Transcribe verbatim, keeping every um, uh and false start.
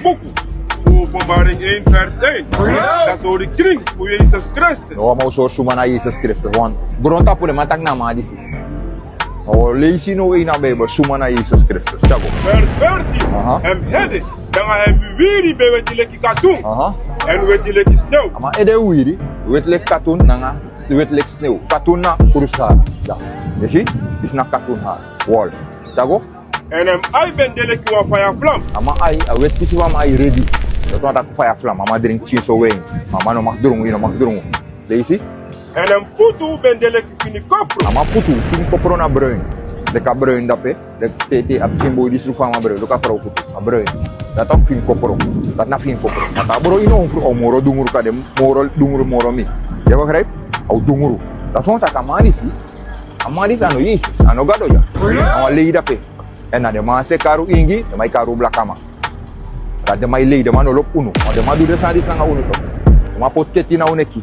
Buku fu Openbaring één vers één. Dati sori krin fu Yesus Kristus. No, ma un sori suma na Yesus Kristus. Want grontapu den man taki na a man disi. O leisi now ini a Bijbel suma na Yesus Kristus. Tyari go. Vers veertien. Aha. Hem ede nanga hem wiwiri ben weti leki katun. Aha. Èn weti leki snew. A man ede wiwiri weti leki katun nanga weti leki snew. Katun na krushari. Ya. Yu si? Disi na katun hari. Wol. Tyari go. Èn hem ai ben de leki wan faya flam. A man ai, a weti pisi fu a man ai redi. Dati wani taki faya flam. A man dringi pikinso win. A man no mag drongu, yu no mag drongu. Leisi. Èn hem futu ben de leki fini kopro. A man futu, fini kopro na bruin. Leki a bruin dape, leki te, te a pikin boi disi luku fa a man bruin, luku a frow futu, a bruin. Dati a fini kopro, dati na fini kopro. Ma te a bruin ini a frow, o moro dungru, kande moro dungru moro mi. Yu e begrijp? A o dungru. Dati wani taki a man disi, a man disi a no Yesus, a no Gado ya. A wan lei dape. Èn na den man sa e kari un ingi, den man e kari un blakaman. Dati den man e lei, den man no lobi unu. Ma den man du den sani disi nanga unu tu. Den man poti keti na un neki.